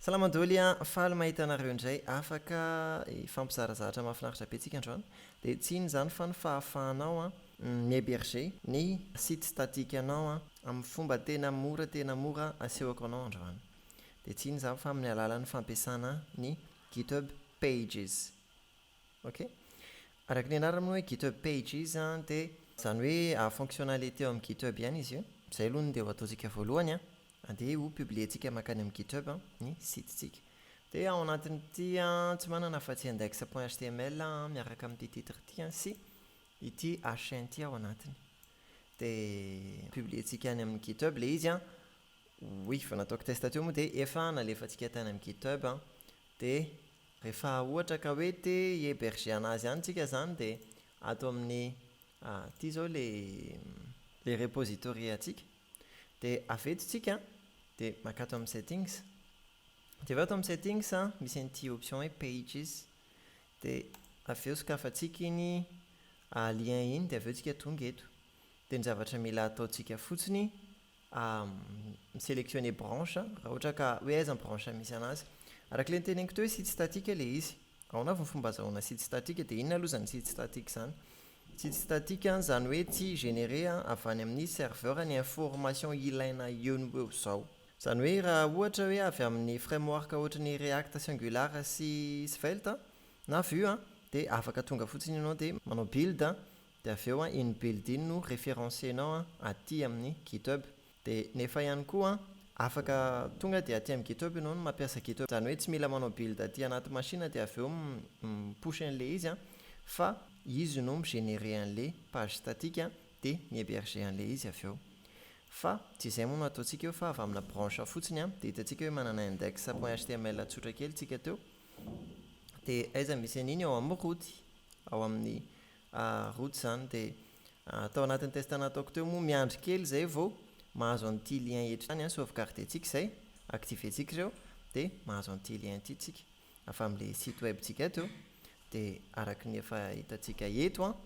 Salama daholo an, faly mahita anareo indray afaka hifampizara zavatra mahafinaritra be tsika androany. Dia tsy inona izany fa ny fahafahanao an mi-heberger ny site statique anao an amin'ny fomba tena mora tena mora asehoko anao androany. Dia tsy inona izany fa amin'ny alalan'ny fampiasana ny GitHub Pages. Ok. Araka ny anarany moa hoe GitHub Pages an dia izany hoe fonctionnalité ao amin'ny GitHub ihany izy io. Izay aloha no dia ho ataontsika voalohany an. Andeha ho publier-tsika mankany amin'ny GitHub ny site-tsika. Dia ao anatin'ity tsy manana afa-tsy index point html miaraka amin'ity titre ity sy ity h1 ity ao anatiny. Dia publier-tsika any amin'ny GitHub ilay izy an. Oui, vao nataoko test teo moa dia efa nalefantsika tany amin'ny GitHub an. Dia rehefa ohatra ka hoe te hi-heberger anazy any tsika izany dia ato amin'ny ity izao ilay ilay repository antsika. Dia avy eto tsika dia mankato amin'ny settings. Dia avy ato amin'ny settings misy an'ity option hoe pages. Dia avy eo sokafantsika iny lien iny dia avy eo tsika tonga eto. Dia ny zavatra mila ataontsika fotsiny mi-selectionner branche raha ohatra ka hoe aiza ny branche misy anazy. Araka ilay noteneniko teo hoe site statique ilay izy. Ahoana avy ny fomba azahoana site statique dia inona aloha izany site statique izany? Site statique izany hoe tsy générer avy any amin'ny serveur ny information ilaina eo no eo izao. Izany hoe raha ohatra hoe avy amin'ny framework ohatry ny React sy Angular sy Svelte na Vue dia afaka tonga fotsiny ianao dia manao build dia avy eo iny build iny no référencer-nao aty amin'ny GitHub. Dia nefa ihany koa afaka tonga dia aty amin'ny GitHub ianao no mampiasa GitHub. Izany hoe tsy mila manao build aty anaty machine dia avy eo mi-push an'ilay izy fa izy no mi-générer an'ilay page statique dia mi-héberger an'ilay izy avy eo. Fa tsy izay moa no ataontsika eo fa avy amina branche fotsiny dia hitantsika hoe manana index point html tsotra kely tsika teo. Dia aiza misy an'iny? Ao amin'ny root. Ao amin'ny root izany dia tao anatin'ny test nataoko teo moa miandry kely izay vao mahazo an'ity lien eto izany an, sauvegarder-tsika izay, activer-tsika ireo dia mahazo an'ity lien ity tsika avy amin'ilay site web tsika teo dia araka ny efa hitantsika eto an,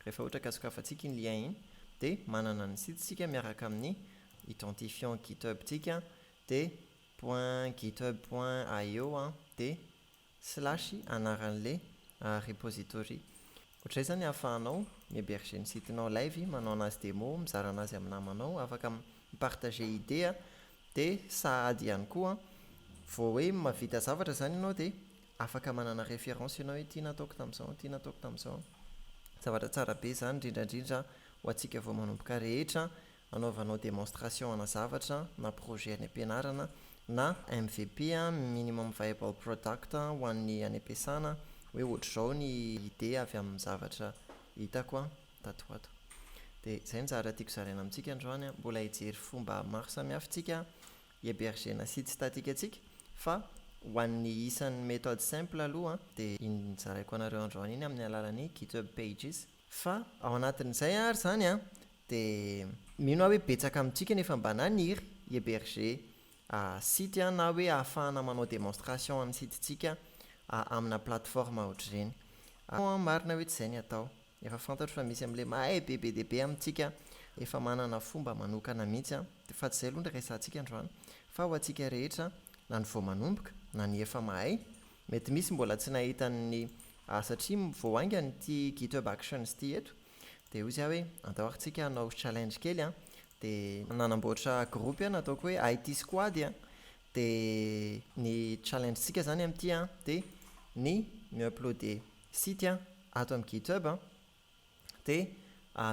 rehefa ohatra ka sokafantsika iny lien iny dia manana ny site tsika miaraka amin'ny identifiant github tsika dia point github point io an dia slash anaran'le repository. Ohatr'izay zany ahafahanao mi-heberger ny site-nao live, manao anazy demo, mizara anazy amin'ny namanao, afaka mi-partager idée dia sahady ihany koa vao hoe mahavita zavatra zany ianao dia afaka manana référence ianao hoe ity nataoko tamin'izao, ity nataoko tamin'izao. Zavatra tsara be izany indrindra indrindra ho antsika vao manomboka rehetra anaovanao démonstration ana zavatra na projet any am-pianarana na MVP, minimum viable product, ho an'ny any am-piasana hoe ohatr'izao ny idée avy amin'ny zavatra hitako tato ho ato. Dia izay ny zavatra tiako zaraina amintsika androany. Mbola hijery fomba maro samihafa tsika hi-heberger-na site statique antsika fa ho an'ny isan'ny méthode simple aloha dia iny zaraiko anareo androany iny amin'ny alalan'ny GitHub Pages. Fa ao anatin'izay ary izany an, dia mino aho hoe betsaka amintsika no efa mba naniry hi-heberger site na hoe ahafahana manao démonstration an'ny site-ntsika amina plateforme ohatr'ireny. Marina hoe tsy izay ny atao. Efa fantatro fa misy amin'ilay mahay be be dia be amintsika efa manana fomba manokana mihitsy an, fa tsy izay aloha no resahantsika androany fa ho antsika rehetra na ny vao manomboka na ny efa mahay Mety misy mbola tsy nahita ny satria vao haingana ity GitHub Actions ity eto dia hoy aho hoe andao ary tsika hanao challenge kely an, dia nanamboatra groupe aho nataoko hoe IT squad an, dia ny challenge tsika zany amin'ity an dia ny mi-uploader site an ato amin'ny GitHub an, dia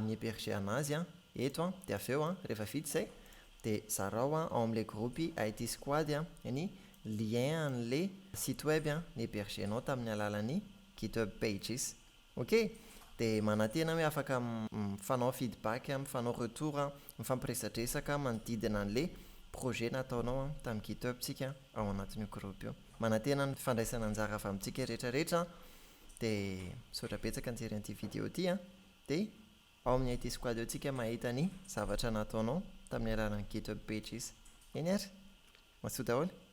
mi-heberger anazy eto an, dia avy eo an, rehefa vita izay dia zarao ao amin'ilay groupe IT squad ny lien an'ilay site web ni-heberger-nao tamin'ny alalan'ny GitHub Pages. Ok? Dia manantena hoe afaka mifanao feedback, mifanao retour, mifampiresadresaka manodidina an'ilay projet nataonao tamin'ny GitHub tsika ao anatin'io groupe io. Manantena ny fandraisana anjara avy amintsika rehetra rehetra. Dia misaotra betsaka nijery an'ity vidéo ity an! Dia ao amin'ny IT Squad ao tsika mahita ny zavatra nataonao tamin'ny alalan'ny GitHub Pages. Eny ary! Mazotoa daholo!